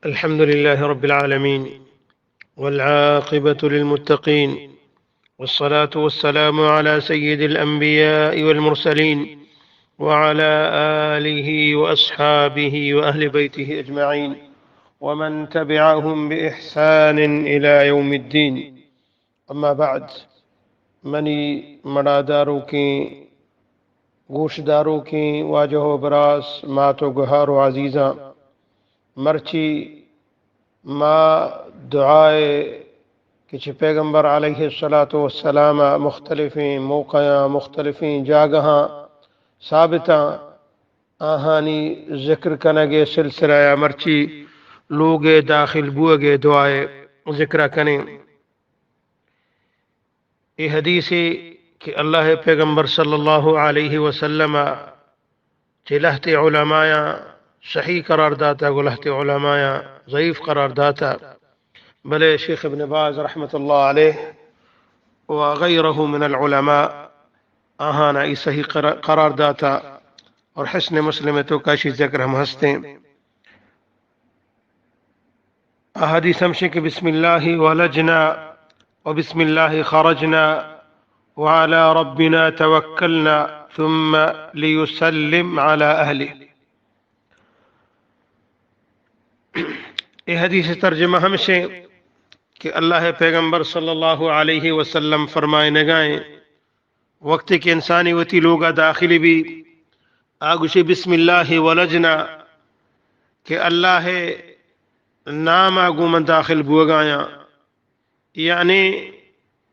الحمد لله رب العالمين، والعاقبة للمتقين، والصلاة والسلام على سيد الأنبياء والمرسلين، وعلى آله وأصحابه وأهل بيته أجمعين، ومن تبعهم بإحسان إلى يوم الدين. أما بعد، منی مڑاداروکیں، گوشداروکیں واجہ و براس، مات و گہار و عزیزاں، مرچی ما دعائے کہ چہ پیغمبر علیہ الصلوۃ والسلام ءَ مختلفیں موقعاں، مختلفیں جاگہاں ثابتاں، آہانی ذکر کنگ ءِ سلسلہ ءَ مرچی لوگ ءِ داخل بوگ ءِ دعائے ذکر کنیں۔ اے حدیثے کہ اللہ ءِ پیغمبر صلی اللہ علیہ وسلم ءَ چہ لہتے علمایاں صحیح قرار داتا، گوں لہتے علمایاں ضعیف قرار داتا، بلے شیخ ابن باز رحمت اللہ علیہ و غیرہ من العلماء آہانا ای صحیح قرار، قرار داتا، اور حصن مسلم ءِ توکا اشی ذکر ہم ہستیں۔ احادیث ہمشیں کہ بسم اللہ ولجنا وبسم اللہ خرجنا وعلى ربنا توكلنا ثم ليسلم على أهله۔ اے حدیث ترجمہ ہمشیں کہ اللہ ءِ پیغمبر صلی اللہ علیہ وسلم فرمائنگائیں، وقتے کہ انسانے وتی لوگا داخل بی، آ گوشی، بسم اللہ ولجنا، کہ اللہ ءِ ناما گوں من داخل بوگایاں، یعنی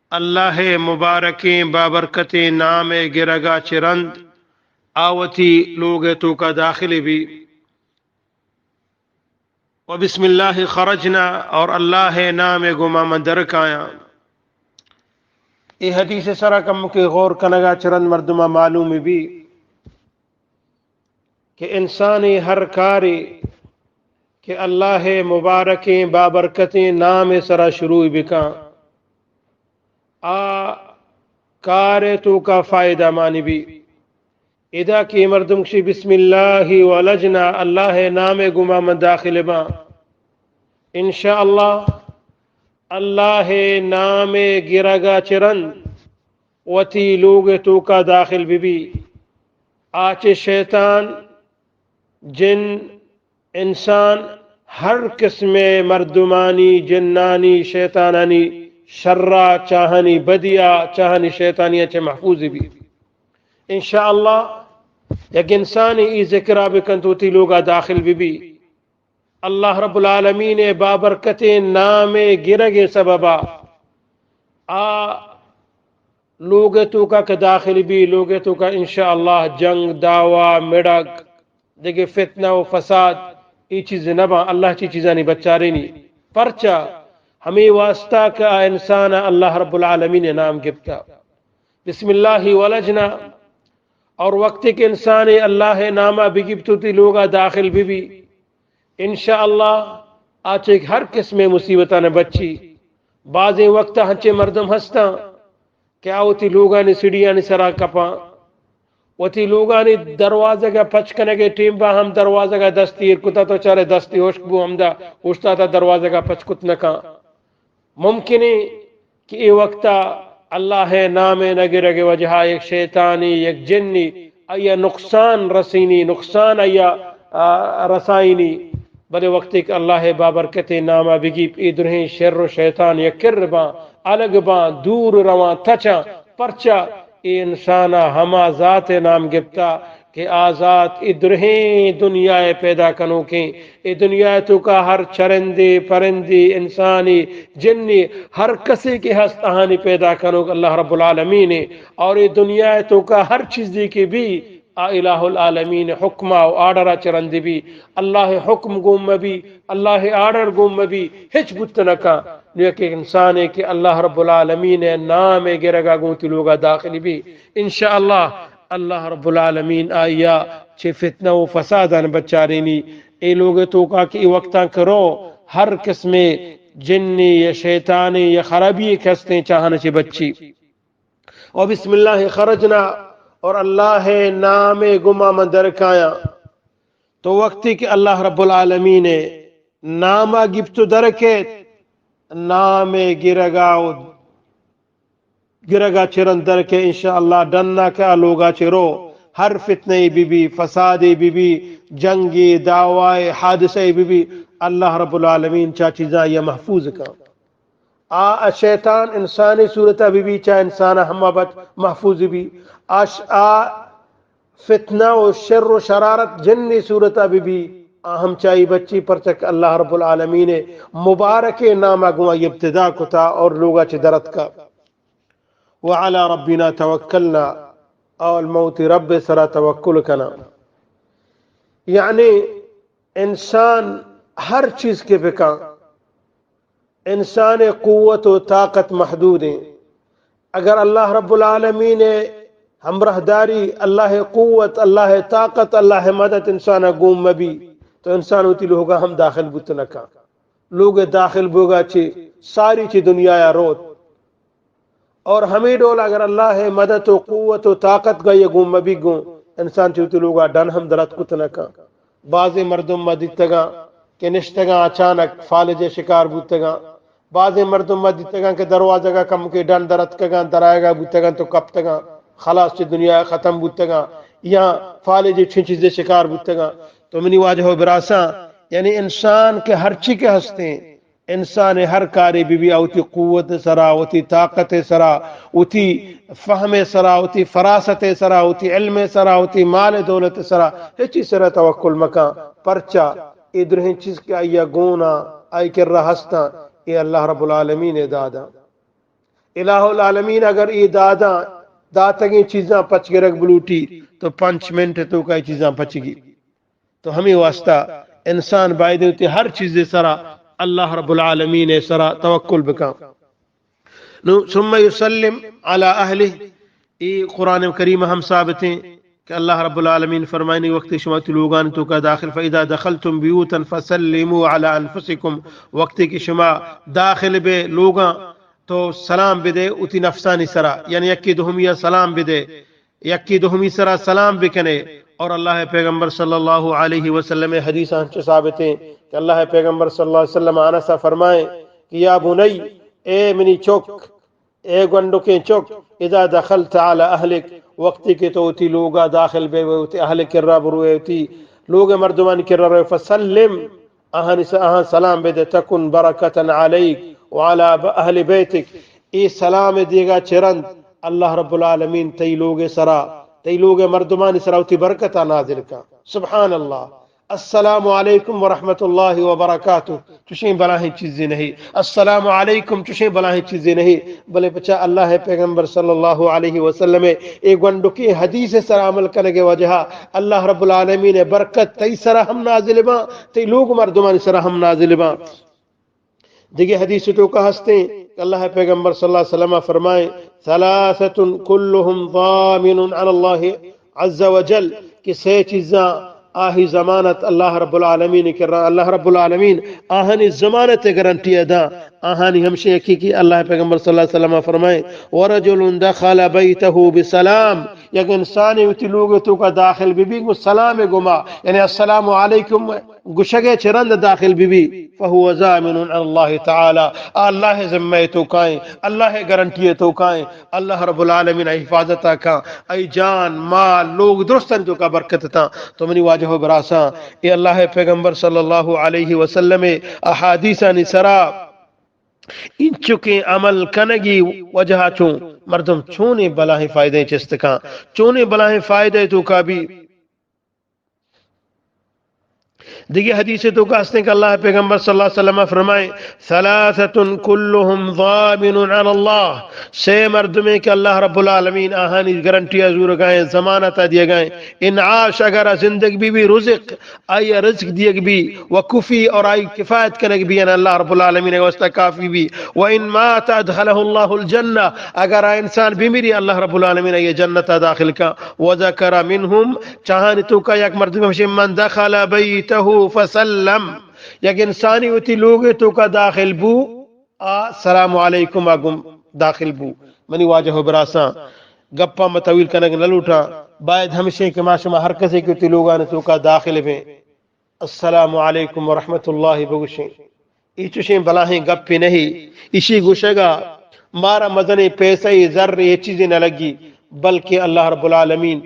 اللہ ءِ مبارکیں بابرکتیں نام ءِ گرگا چہ رند آ وتی لوگ ءِ توکا داخل بی۔ و بسم اللہ خرجنا، اور اللہ ءِ نام ءِ گوما من در کایاں۔ اے حدیث ءِ سرا کمکے غور کنگا چہ رند مردما معلوم بی کہ انسانے ہر کارے کہ اللہ ءِ مبارکیں بابرکتیں نام ءِ سرا شروع بکاں، آ کار ءِ توکا فائدہ مانی بی۔ ادا کہ مردم گشی، بسم اللہ ولجنا، اللہ ءِ نام ءِ گوما من داخل باں، انشاءاللہ اللہ ءِ نام ءِ گرگا چہ رند وتی لوگ ءِ توکا داخل ببی، آ چہ شیطان، جن، انسان، ہر قسم ءِ مردمانی، جنانی، شیطانانی شرا، چاہانی بدیا، چاہانی شیطانیا چہ محفوظ بی۔ انشاءاللہ یک انسانے ای ذکرا بکنت، وتی لوگا داخل ببی، اللہ رب العالمین ءِ بابرکتیں نام ءِ گرگ ءِ سببا آ لوگ ءِ توکا کہ داخل بی، لوگ ءِ توکا انشاءاللہ جنگ، دعوا، مڑگ، دگہ فتنہ و فساد، اے چیز نہ باں۔ اللہ چی چیزانی بچارینی۔ پرچا؟ ہمے واسطہ کہ آ انسان ءَ اللہ رب العالمین ءِ نام گپتا۔ بسم اللہ ولجنا، اور وقتے کہ انسانے اللہ ءِ ناما بگپت، وتی لوگا داخل ببی، انشاءاللہ آ چہ ہر قسمیں مصیبتاں بچی۔ بازیں وقتا ہنچیں مردم ہستاں کہ آ وتی لوگانی سیڑھیانی سرا کپاں، وتی لوگانی دروازگا پچ کنگے ٹیمبا ہم دروازگا دستی ایر کتا، تو چارے دستی ہشک بو، ہمدا اوشتاتا، دروازگا پچ کت نکاں۔ ممکن ایں کہ اے وقتا اللہ ءِ نام ءِ نہ گرگ ءِ وجہا یک شیطانے، یک جنے آئیا نقصان رسینی، نقصان آئیا، آ، رسائینی۔ بلے وقتے کہ اللہ ءِ بابرکتیں ناما بگیپ، اے درہیں شر و شیطان یک کر باں، الگ باں، دور رواں، تچاں۔ پرچا؟ اے انسانا ہما ذات ءِ نام گپتا کہ آ ذات اے درہیں دنیا ءِ پیدا کنوکیں، اے دنیا ءِ توکا ہر چرندے، پرندے، انسانے، جنے، ہر کسے کہ ہست، آہانی پیدا کنوک اللہ رب العالمین ایں۔ اور اے دنیا ءِ توکا ہر چیزے کہ بی، آ الہ العالمین ءِ حکما و آرڈرا چہ رند بی۔ اللہ ءِ حکم گون مبی، اللہ ءِ آرڈر گون مبی، ہچ بوت نکاں۔ نو یک انسانے کہ اللہ رب العالمین ءِ نام ءِ گرگا گوں وتی لوگا داخل بی، انشاءاللہ اللہ رب العالمین آئیا چہ فتنہ و فسادان بچارینی۔ اے لوگ ءِ توکا کہ اے وقتاں کہ رو، ہر قسمیں جنے یا شیطانے یا خرابی کہ ہستیں، چاہاں چہ بچی۔ و بسم اللہ خرجنا، اور اللہ ءِ نام ءِ گوما من در کایاں۔ تو وقتی کہ اللہ رب العالمین ءِ نام ءَ گپت و در کیت، نام ءِ گرگ ءَ و گرگ ءَ چہ رند در کئے، انشاءاللہ ڈن ءَ کہ آ لوگ ءَ چہ رو، ہر فتنہ یے بہ بی، فسادے بہ بی، جنگے، دعوائے، حادثہ یے بہ بی، اللہ رب العالمین چہ آ چیزاں آئی ءَ محفوظ کن۔ آ، آ شیطان انسانی صورت ءَ بہ بی، چہ انسان ءَ ہم ابد محفوظ بی۔ آ ش-، آ فتنہ و شر و شرارت جنی صورت ءَ بہ بی، آ ہم چہ آئی بچی، پرچا کہ اللہ رب العالمین ءِ مبارکیں نام ءَ گوں آئی ابتدا کتا اور لوگ ءَ چہ در اتکا۔ وعلی ربنا توکلنا، اول ما وتی رب ءِ سرا توکل کناں۔ یعنی انسان ہر چیز کہ بکن، انسان ءِ قوت و طاقت محدود ایں۔ اگر اللہ رب العالمین ءِ ہمراہداری، اللہ ءِ قوت، اللہ ءِ طاقت، اللہ ءِ مدد انسان ءَ گون مہ بی، تو انسان وتی لوگ ءَ ہم داخل بوت نہ کن۔ لوگ ءِ داخل بوگ ءَ چہ ساری چہ دنیا ءَ روت۔ اور ہمے ڈول اگر اللہ ءِ مدد و قوت و طاقت گا یہ گون مہ بی گون، انسان چہ وتی لوگ ءَ ڈن ہم در اتک کت نہ کن۔ بازیں مردم ما دیتگاں کہ نشتگاں، اچانک فالج ءِ شکار بوتگاں۔ بازیں مردم ما دیتگاں کہ دروازگ ءَ کمکے ڈن در اتکگاں، در آیگ ءَ بوتگاں تو کپتگاں، خلاص چہ دنیا ءَ ختم بوتگاں، یا فالج ءِ چنچیزے شکار بوتگاں۔ تو منی واجہ و براساں، یعنی انسان کہ ہرچی کہ ہستیں، انسان ءِ ہر کارے بہ بی، آ وتی قوت ءِ سرا، وتی طاقت ءِ سرا، وتی فہم ءِ سرا، وتی فراست ءِ سرا، وتی علم ءِ سرا، وتی مال ءُ دولت ءِ سرا، ہچی سرا توکل مکن۔ پرچا؟ اے درہیں چیز کہ آئی ءَ گون آں، آئی کرا ہستاں، اے اللہ رب العالمین ءِ داداں۔ الہ العالمین اگر اے داداں، داتگیں چیزاں پچ گرگ بلوٹی، تو پنچ منٹ ءِ توکا اے چیزاں پچگی۔ تو ہمے واسطہ انسان باید وتی ہر چیز ءِ سرا اللہ رب العالمین ءِ سرا توکل بکن۔ نو ثم یسلم علی اہلہ، اے قرآن کریم ہم ثابت ہیں کہ اللہ رب العالمین فرمائنی، وقتی شما وتی لوگانی توکا داخل، فاذا دخلتم بیوتا فسلموا علی انفسکم، وقتی کہ شما داخل بے لوگاں تو سلام بدے وتی نفسانی سرا، یعنی یکی دومی ءَ سلام بدے۔ یکی دومی سرا سلام بکنے۔ اور اللہ ءِ پیغمبر صلی اللہ علیہ وسلم ءِ حدیث انچو ثابت ہیں کہ اللہ ءِ پیغمبر صلی اللہ علیہ وسلم انس ءَ فرمائیں کہ یا بنی، اے منی چک، اے گونڈکیں چک، اذا دخلت علی اہلک، وقتی کہ تو وتی لوگا داخل بے، وتی اہل کرا بروے، وتی لوگ مردمان کرا روے، فسلم، آہانی س-، آہاں سلام بدے، تکن برکتا علیک وعلی ب-، اہل بیتک، اے سلام دیگا چہ رند اللہ رب العالمین تئی لوگ سرا، تئی لوگ مردمانی سرا وتی برکتا نازل کن۔ سبحان اللہ۔ السلام علیکم ورحمۃ اللہ وبرکاتہ۔ چشیں بلاہیں چیزے نہیں۔ السلام علیکم چشیں بلاہیں چیزے نہیں۔ بلے پچا اللہ ءِ پیغمبر صلی اللہ علیہ وسلم ءِ اے گونڈکیں حدیث ءِ سرا عمل کنگ ءِ وجہ ءَ اللہ رب العالمین ءِ برکت تئی سرا ہم نازل باں، تئی لوگ مردمانی سرا ہم نازل باں۔ دگہ حدیث ءِ توکا ہستیں کہ اللہ ءِ پیغمبر صلی اللہ علیہ وسلم فرمائیں، ثلاثة كلهم ضامن على الله عز وجل، کہ سے چیزاں آہی ضمانت اللہ رب العالمین کرا، اللہ رب العالمین آہانی ضمانت ءِ گارنٹی ءَ داں۔ آہانی ہمشی یکی کہ اللہ ءِ پیغمبر صلی اللہ علیہ وسلم فرمائیں، ورجل دخل بیته بسلام، یک انسانے وتی لوگ ءِ توکا داخل بہ بی گوں سلام ءِ گوما، یعنی السلام علیکم گشگ ءِ چہ رند داخل بہ بی، فهو ضامن علی اللہ تعالی، آ اللہ ءِ ذمہ ءِ توکائیں، اللہ ءِ گارنٹی ءِ توکائیں، اللہ رب العالمین ءِ حفاظت ءَ کاں، ای جان، مال، لوگ درستانی توکا برکت تاں۔ تو منی واجہ و براساں، اے اللہ ءِ پیغمبر صلی اللہ علیہ وسلم ءِ احادیثانی سرا انچکیں عمل کنگی وجہ چوں مردم چونیں بلاہیں فائدہ چست کاں، چونیں بلاہیں فائدہ توکا بی۔ دگہ حدیث ءِ توکا ہستیں کہ اللہ ءِ پیغمبر صلی اللہ علیہ وسلم فرمائیں، ثلاثة كلهم ضامن على الله، سے مردمے کہ اللہ رب العالمین آہانی گارنٹی ءَ زورگائیں، ضمانت ءَ دیگائیں، ان عاش، اگر آ زندگ بہ بی، رزق، آئی ءَ رزق دیگ بی، و کفی، اور آئی کفایت کنگ بی، یعنی اللہ رب العالمین ءِ واسطہ کافی بی، و ان مات ادخله الله الجنة، اگر آ انسان بمری اللہ رب العالمین آئی ءَ جنت ءَ داخل کاں، و ذکر منهم چاہانی توکا یک مردم ہمشی، من دخل بیته فسلم، یک انسانی وتی لوگ ءِ توکا داخل بو، آ سلام علیکم ءَ گوں داخل بو۔ منی واجہ و براساں، گپاں ما طویل کنگ نہ لوٹاں، باید ہمشی کہ ما شما ہر کسے کہ وتی لوگانی توکا داخل بیں، السلام علیکم ورحمۃ اللہ بگوشیں۔ ای چوشیں بلاہیں گپے نہیں۔ اشی گوشگا مارا مزنیں پیسہ ای زر ای چیزے نہ لگی، بلکہ اللہ رب العالمین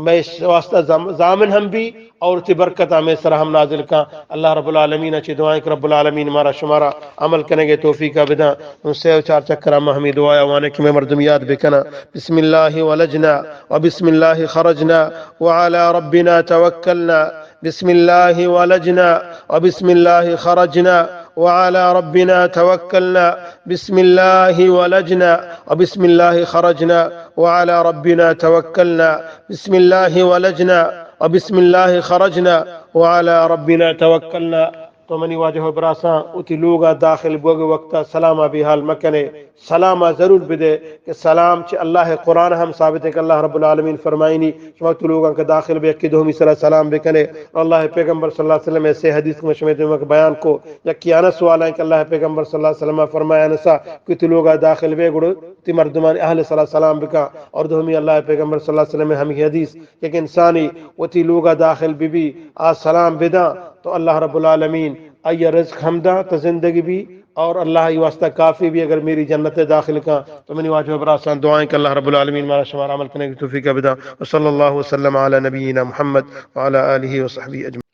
مئے واسطہ زام-، ضامن ہم بی اور تی برکت ہمیں سر ہم نازل کن۔ اللہ رب العالمین چی دعائیں کہ رب العالمین مارا شمارا عمل کنگے توفیق بداں۔ ان سے و چار چکر ہم ہمیں دعا وانے کہ میں مردم یاد بکنا۔ بسم اللہ ولجنا وبسم اللہ خرجنا وعلى ربنا توكلنا۔ بسم الله ولجنا وبسم الله خرجنا وعلى ربنا توكلنا۔ بسم الله ولجنا وبسم الله خرجنا وعلى ربنا توكلنا۔ بسم الله ولجنا وبسم الله خرجنا وعلى ربنا توكلنا۔ تو منی واجہ و براساں، وتی لوگا داخل بوگ وقتا سلاما بے حال مکنے۔ سلام ء ضرور بدے کہ سلام چہ اللہ ء قرآن ہم ثابت ہے کہ اللہ رب العالمین فرمائنی، شما تو لوگاں کہ داخل بے یکی دومی سرا سلام بکنے۔ اور اللہ ء پیغمبر صلی اللہ علیہ وسلم ایسے حدیث میں شمیت میں بیان کو، یکی انس والا ہے کہ اللہ ء پیغمبر صلی اللہ علیہ وسلم فرمایا، انسا کہ تو لوگا داخل بے گڑو تی مردمان اہل سرا سلام بکا، اور دومی اللہ ء پیغمبر صلی اللہ علیہ وسلم ہم حدیث کہ انسانی وتی لوگا داخل بی بی آ سلام بداں تو اللہ رب العالمین آئی رزق ہم داں تو زندگی بی اور اللہ ای واسطہ کافی بی، اگر میری جنت داخل کاں تو منی واجہ براسان دعائیں کہ اللہ رب العالمین مارا شمار عمل کرنے کی توفیق بدا۔ وصلی اللہ وسلم علی نبینا محمد وعلی آلہ وصحبہ اجمعین۔